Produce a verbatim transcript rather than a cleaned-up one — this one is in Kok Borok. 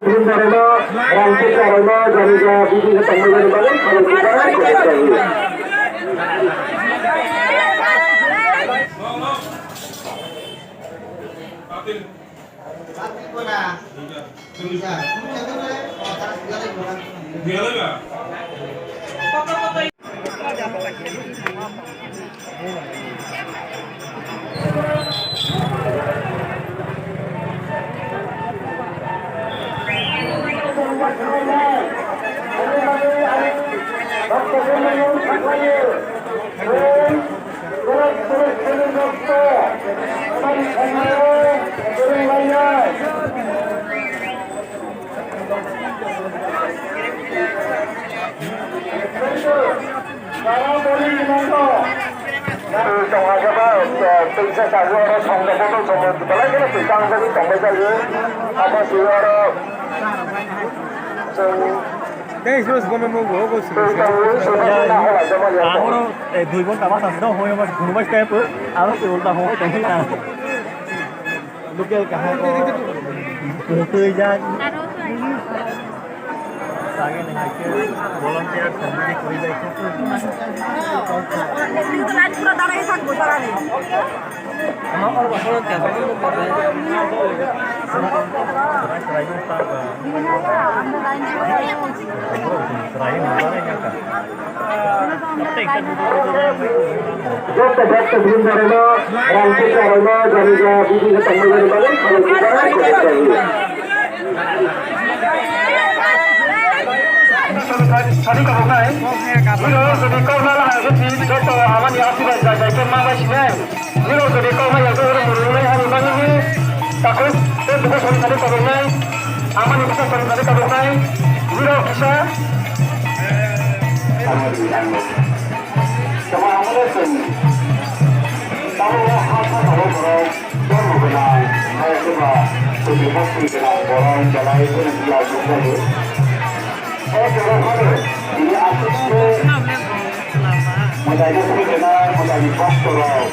Bini borokno rang twi kwrwino jani ja bini tongmani bagwi khamwi kwbangma kok saui. Tei suru suru mo go go suru suru. Ahoro, eh, dui ghonta basa no hoy mas gunu mas type aro ke ulta hoy tong na. Local kaham ko. Tui jan. Sagi ni hai ke volunteer sendiri koi jai ko. Joto bhakta brindarokno rang twi kwrwino jani ja bini tongmani bagwi khamwi kwbangma kok saui. Sadi kabuknai. Biro jodi kok nala hai khe joto amani asirbad jai jai khe ma bai sinai. Biro jodi kok ma yago oro murungnai hani mani ni takhuk tei buku sadi sadi kabuknai. Amani buku sadi sadi kabuknai. Biro kisa. Tamo amole tong. Tamo ha ha tamo borok. Borok gwnang, hai khe ba, twi hak twi gwnang borok belai kheno biyal nukjago. O jora phano tini aswk khe mwtaino soi gwnang, mwtaini bhoktorok.